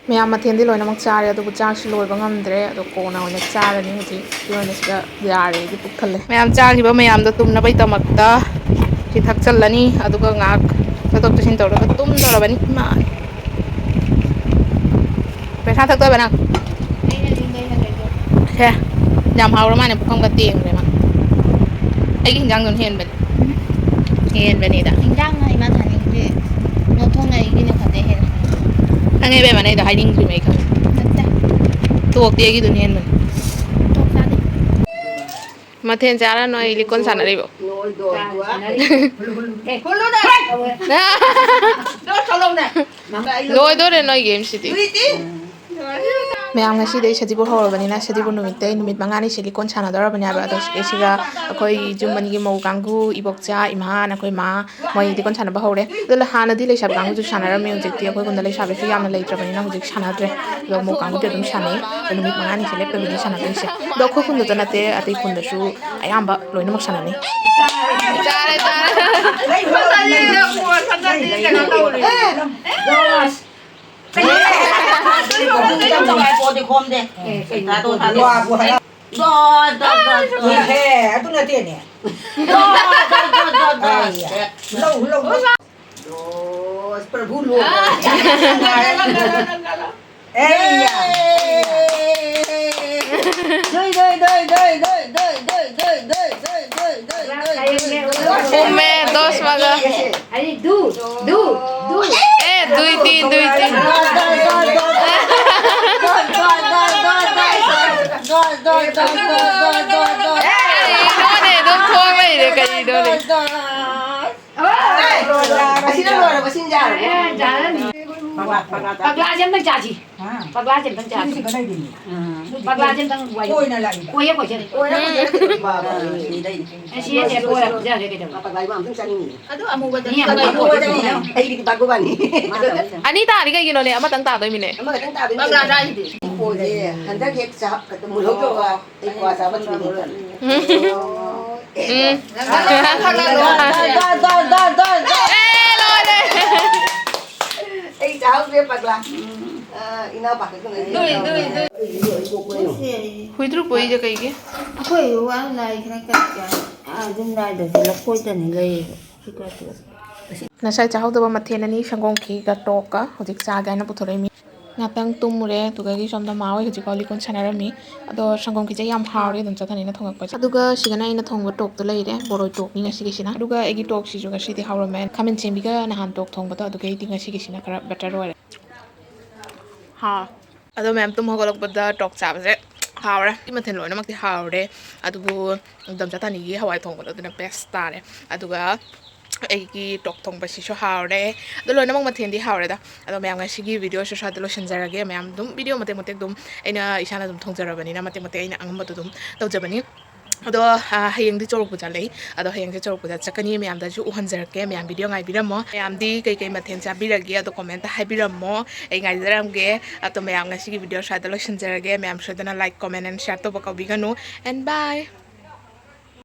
ꯃꯌꯥꯝ ꯃꯊꯦꯜꯗꯤ ꯂꯣꯏꯅꯃꯛ ꯆꯥꯔꯦ, ꯑꯗꯨꯕꯨ ꯆꯥꯛꯁꯤ ꯂꯣꯏꯕ ꯉꯝꯗ꯭ꯔꯦ꯫ ꯑꯗꯣ ꯀꯣꯟꯅ ꯑꯣꯏꯅ ꯆꯥꯔꯅꯤ꯫ ꯍꯧꯖꯤꯛꯀꯤ ꯑꯣꯏꯅ ꯁꯤꯗ ꯌꯥꯔꯦ, ꯑꯩꯗꯤ ꯄꯨꯛ ꯊꯜꯂꯦ꯫ ꯃꯌꯥꯝ ꯆꯥꯈꯤꯕ ꯃꯌꯥꯝꯗꯣ ꯇꯨꯝꯅꯕꯒꯤꯗꯃꯛꯇ ꯁꯤ ꯊꯛꯆꯜꯂꯅꯤ, ꯑꯗꯨꯒ ꯉꯥꯏꯍꯥꯛ ꯆꯠꯊꯣꯛ ꯆꯠꯁꯤꯟ ꯇꯧꯔꯒ ꯇꯨꯝꯗꯧꯔꯕꯅꯤ꯫ ꯏꯃꯥ! ꯄꯩꯁꯥ ꯊꯛꯇꯣꯏꯕ ꯅꯪ? ꯁꯦ, ꯌꯥꯝ ꯍꯥꯎꯔ ꯃꯥꯅꯦ, ꯄꯨꯈꯝꯒ ꯇꯦꯡꯈ꯭ꯔꯦ ꯃꯥ꯫ ꯑꯩꯒꯤ ꯍꯤꯟꯖꯥꯡꯗꯨꯅ ꯍꯦꯟꯕꯅꯦ꯫ ꯍꯦꯟꯕꯅꯤꯗ꯫ ꯍꯤꯟꯖꯥꯡꯅ ꯏꯃꯥ ꯆꯥꯅꯤꯡꯗꯦ꯫ ꯉꯧꯊꯣꯡꯅ ꯑꯩꯒꯤꯅ ꯈ꯭ꯋꯥꯏꯗꯩ ꯍꯦꯜꯂꯦ꯫ ꯈꯪꯉꯦ ꯏꯕꯦꯝꯃ, ꯅꯪꯗꯣ ꯍꯥꯏꯅꯤꯡꯗ꯭ꯔꯤꯕ ꯑꯩ ꯈꯪꯉꯦ꯫ ꯅꯠꯇꯦ꯫ ꯇꯣꯛꯇꯦ, ꯑꯩꯒꯤꯗꯨꯅ ꯍꯦꯟꯕꯅꯦ꯫ ꯇꯣꯛ ꯆꯥꯗꯦ꯫ ꯃꯊꯦꯜ ꯆꯥꯔ ꯅꯣꯏ ꯂꯤꯀꯣꯟ ꯁꯥꯟꯅꯔꯤꯕꯣ? ꯂꯣꯏꯗꯣꯔꯦ ꯅꯣꯏ ꯒꯦꯝꯁꯤꯗꯤ꯫ ꯃꯌꯥꯝ, ꯉꯁꯤꯗꯤ ꯑꯩ ꯁꯖꯤꯕꯨ ꯍꯧꯔꯕꯅꯤꯅ, ꯁꯖꯤꯕꯨ ꯅꯨꯃꯤꯠꯇꯩ ꯅꯨꯃꯤꯠ ꯃꯉꯥꯅꯤ ꯁꯤꯒꯤ ꯀꯣꯟ ꯁꯥꯟꯅꯗꯧꯔꯕꯅꯦꯕ꯫ ꯑꯗꯣ ꯁꯤꯒ ꯑꯩꯈꯣꯏ ꯌꯨꯝ ꯃꯅꯤꯡꯒꯤ ꯃꯧ ꯀꯥꯡꯕꯨ, ꯏꯕꯣꯛꯆꯥ, ꯏꯃꯥ, ꯑꯩꯈꯣꯏ ꯃꯥ, ꯃꯣꯏꯗꯤ ꯀꯣꯟ ꯁꯥꯟꯅꯕ ꯍꯧꯔꯦ꯫ ꯑꯗꯣ ꯍꯥꯟꯅꯗꯤ ꯂꯩꯁꯥꯕꯤ ꯀꯥꯡꯕꯨꯁꯨ ꯁꯥꯟꯅꯔꯝꯃꯤ, ꯍꯧꯖꯤꯛꯇꯤ ꯑꯩꯈꯣꯏ ꯈꯨꯟꯗ ꯂꯩꯁꯥꯕꯤꯁꯨ ꯌꯥꯝꯅ ꯂꯩꯇ꯭ꯔꯕꯅꯤꯅ ꯍꯧꯖꯤꯛ ꯁꯥꯟꯅꯗ꯭ꯔꯦ꯫ ꯑꯗꯣ ꯃꯧ ꯀꯥꯡꯕꯨꯗꯤ ꯑꯗꯨꯝ ꯁꯥꯟꯅꯩ꯫ ꯑꯗꯣ ꯅꯨꯃꯤꯠ ꯃꯉꯥꯅꯤꯁꯦ ꯂꯦꯞꯇꯕꯤꯗ ꯁꯥꯟꯅꯗꯣꯏꯁꯦ꯫ ꯑꯗꯣ ꯑꯩꯈꯣꯏ ꯈꯨꯟꯗꯇ ꯅꯠꯇꯦ, ꯑꯇꯩ ꯈꯨꯟꯗꯁꯨ ꯑꯌꯥꯝꯕ ꯂꯣꯏꯅꯃꯛ ꯁꯥꯟꯅꯅꯤ꯫ ꯆꯥꯔꯦ, ꯆꯥꯔꯦ꯫ ꯍꯦ, ꯑꯗꯨ ꯅꯠꯇꯦꯅꯦ꯫ ꯂꯧ, ꯂꯧ, ꯂꯧ꯫ ꯑꯁ, ꯄ꯭ꯔꯚꯨ ꯂꯣ꯫ ꯑꯦ, ꯌꯥ꯫ ꯎꯝꯃꯦ, ꯗꯣꯁ ꯃꯒ꯫ ꯑꯔꯦ, ꯗꯨ, ꯗꯨ, ꯗꯨ꯫ ꯑꯦ, ꯗꯨꯏ ꯇꯤ, ꯗꯨꯏ ꯇꯤ꯫ ꯀꯔꯤꯅꯣꯅꯦ, ꯑꯗꯨꯝ ꯊꯣꯛꯑ ꯂꯩꯔꯦ, ꯀꯔꯤꯅꯣꯅꯦ? ꯑꯁꯤꯅ ꯂꯣꯏꯔꯕ, ꯁꯤꯅ ꯌꯥꯔꯕ? ꯄꯒ꯭ꯂꯥꯁꯦ ꯑꯝꯇꯪ ꯆꯥꯁꯤ꯫ ꯄꯒ꯭ꯂꯥꯁꯦ ꯑꯝꯇꯪ ꯆꯥꯁꯤ꯫ ꯄꯒ꯭ꯂꯥꯁꯦ ꯑꯝꯇꯪ ꯋꯥꯏꯌꯨ꯫ ꯀꯣꯏꯅ ꯂꯥꯛꯏꯕ꯫ ꯀꯣꯏꯌꯦ, ꯀꯣꯏꯁꯦ꯫ ꯀꯣꯏꯅ ꯂꯥꯛꯏꯕ꯫ ꯑꯦ, ꯁꯤ ꯅꯠꯇꯦ, ꯀꯣꯏꯔ ꯄꯨꯖꯔꯒꯦ ꯀꯩꯗꯧꯔꯒꯦ? ꯄꯒ꯭ꯂꯥ ꯏꯃꯥ ꯑꯝꯇꯪ ꯆꯥꯅꯤꯡꯉꯤꯅꯦ꯫ ꯑꯗꯨ ꯑꯃꯨꯕꯗ ꯃꯤ ꯑꯃꯨꯕ ꯄꯒ꯭ꯂꯥ ꯑꯣꯏꯗꯣꯏꯅꯦ꯫ ꯑꯩꯒꯤꯗꯤ ꯕꯥꯒꯨꯕꯥꯅꯤ꯫ ꯑꯅꯤ ꯇꯥꯔꯗꯤ ꯀꯩꯒꯤꯅꯣꯅꯦ? ꯑꯃꯇꯪ ꯇꯥꯗꯣꯏꯃꯤꯅꯦ꯫ ꯑꯃꯈꯛꯇꯪ ꯇꯥꯗꯣꯏꯅꯦ꯫ ꯄꯒ꯭ꯂꯥ ꯆꯥꯁꯤꯗꯤ꯫ ꯀꯣꯏꯁꯦ꯫ ꯍꯟꯗꯛ ꯍꯦꯛ ꯆꯥ-, ꯀꯩꯅꯣ, ꯃꯨꯜꯍꯧꯗꯧꯕ꯫ ꯑꯩ ꯀ꯭ꯋꯥ ꯆꯥꯕ ꯊꯤꯡꯉꯤ꯫ ꯎꯝ꯫ ꯎꯝ꯫ ꯑꯦ, ꯂꯣꯏꯔꯦ꯫ ꯑꯩ ꯆꯥꯍꯧꯗ꯭ꯔꯦ, ꯄꯒ꯭ꯂꯥ꯫ ꯑ, ꯏꯅꯥꯎꯄꯥ ꯈꯛꯇ ꯉꯥꯏꯔꯦ꯫ ꯗꯨꯏ, ꯗꯨꯏ, ꯗꯨꯏ꯫ ꯍꯨꯏꯗ꯭ꯔꯨ ꯄꯨꯏꯁꯦ ꯀꯩꯒꯤ? ꯑꯩꯈꯣꯏ ꯋꯥ ꯂꯥꯏ ꯈꯔ ꯀꯠꯀꯦ꯫ ꯑꯗꯨꯝ ꯂꯥꯏꯗꯁꯨ ꯂꯐꯣꯏꯗꯅꯤ ꯂꯩꯌꯦꯕ꯫ ꯁꯤ ꯀꯠꯄꯗ꯫ ꯉꯁꯥꯏ ꯆꯥꯍꯧꯗꯕ ꯃꯊꯦꯜ ꯑꯅꯤ, ꯁꯪꯒꯣꯝ ꯈꯤꯔꯒ ꯇꯣꯛꯀ ꯍꯧꯖꯤꯛ ꯆꯥꯒꯦ ꯍꯥꯏꯅ ꯄꯨꯊꯣꯔꯛꯏ꯫ ꯃꯤ ꯉꯥꯛꯇꯪ ꯇꯨꯝꯃꯨꯔꯦ, ꯑꯗꯨꯗꯒꯤ ꯁꯣꯝꯗ ꯃꯥ ꯍꯣꯏ ꯍꯧꯖꯤꯛꯐꯥꯎ ꯂꯤꯀꯣꯟ ꯁꯥꯟꯅꯔꯝꯃꯤ꯫ ꯑꯗꯣ ꯁꯪꯒꯣꯝ ꯈꯤꯔ ꯌꯥꯝ ꯍꯥꯎꯔꯦ, ꯑꯗꯨꯝ ꯆꯠꯊꯅꯤꯅ ꯊꯣꯡꯉꯛꯄꯁꯦ꯫ ꯑꯗꯨꯒ ꯁꯤꯗꯅ ꯑꯩꯅ ꯊꯣꯡꯕ ꯇꯣꯛꯇꯣ ꯂꯩꯔꯦ, ꯕꯣꯔꯣꯏ ꯇꯣꯛꯅꯤ ꯉꯁꯤꯒꯤꯁꯤꯅ꯫ ꯑꯗꯨꯒ ꯑꯩꯒꯤ ꯇꯣꯛꯁꯤꯁꯨ ꯉꯁꯤꯗꯤ ꯍꯥꯎꯔꯝꯃꯦ, ꯈꯥꯃꯦꯟ ꯁꯦꯝꯕꯤꯒ ꯅꯍꯥꯟ ꯇꯣꯛ ꯊꯣꯡꯕꯗꯣ, ꯑꯗꯨꯒꯩꯗꯤ ꯉꯁꯤꯒꯤꯁꯤꯅ ꯈꯔ better ꯑꯣꯏꯔꯦ꯫ ꯍꯥ꯫ ꯑꯗꯣ ꯃꯌꯥꯝ ꯇꯨꯝ ꯍꯧꯒꯠꯂꯛꯄꯗ ꯇꯣꯛ ꯆꯥꯕꯁꯦ ꯍꯥꯎꯔꯦ꯫ ꯁꯤ ꯃꯊꯦꯜ ꯂꯣꯏꯅꯃꯛꯇꯤ ꯍꯥꯎꯔꯦ, ꯑꯗꯨꯕꯨ ꯗꯝꯆꯥ ꯇꯥꯅꯤꯒꯤ ꯍꯋꯥꯏ ꯊꯣꯡꯕꯗꯣ ꯑꯗꯨꯅ best ꯇꯥꯔꯦ꯫ ꯑꯗꯨꯒ ꯑꯩꯒꯤ ꯇꯣꯛ ꯊꯣꯡꯕꯁꯤꯁꯨ ꯍꯥꯎꯔꯦ꯫ ꯑꯗꯣ ꯂꯣꯏꯅꯃꯛ ꯃꯊꯦꯜꯗꯤ ꯍꯥꯎꯔꯦꯗ꯫ ꯑꯗꯣ ꯃꯌꯥꯝ, ꯉꯁꯤꯒꯤ videoꯁꯨ ꯁ꯭ꯋꯥꯏꯗ ꯂꯣꯏꯁꯤꯟꯖꯔꯒꯦ꯫ ꯃꯌꯥꯝ ꯑꯗꯨꯝ video ꯃꯇꯦꯛ ꯃꯇꯦꯛ ꯑꯗꯨꯝ ꯑꯩꯅ ꯏꯁꯥꯅ ꯑꯗꯨꯝ ꯊꯣꯡꯖꯔꯕꯅꯤꯅ ꯃꯇꯦꯛ ꯃꯇꯦꯛ ꯑꯩꯅ ꯑꯉꯝꯕꯗꯣ ꯑꯗꯨꯝ ꯇꯧꯖꯕꯅꯤ꯫ ꯑꯗꯣ, ꯑ, ꯍꯌꯦꯡꯗꯤ ꯆꯧꯔꯛꯄ ꯆꯠꯂꯦ꯫ ꯑꯗꯣ ꯍꯌꯦꯡꯁꯦ ꯆꯧꯔꯛꯄꯗ ꯆꯠꯀꯅꯤ, ꯃꯌꯥꯝꯗꯁꯨ ꯎꯍꯟꯖꯔꯛꯀꯦ꯫ ꯃꯌꯥꯝ video ꯉꯥꯏꯕꯤꯔꯝꯃꯣ꯫ ꯃꯌꯥꯝꯗꯤ ꯀꯩꯀꯩ ꯃꯊꯦꯜ ꯆꯥꯕꯤꯔꯒꯦ ꯑꯗꯣ comment ꯍꯥꯏꯕꯤꯔꯝꯃꯣ, ꯑꯩ ꯉꯥꯏꯖꯔꯝꯒꯦ꯫ ꯑꯗꯣ ꯃꯌꯥꯝ, ꯉꯁꯤꯒꯤ video ꯁ꯭ꯋꯥꯏꯗ ꯂꯣꯏꯁꯤꯟꯖꯔꯒꯦ꯫ ꯃꯌꯥꯝ ꯁꯣꯏꯗꯅ like, comment and share ꯇꯧꯕ ꯀꯥꯎꯕꯤꯒꯅꯨ꯫ And bye꯫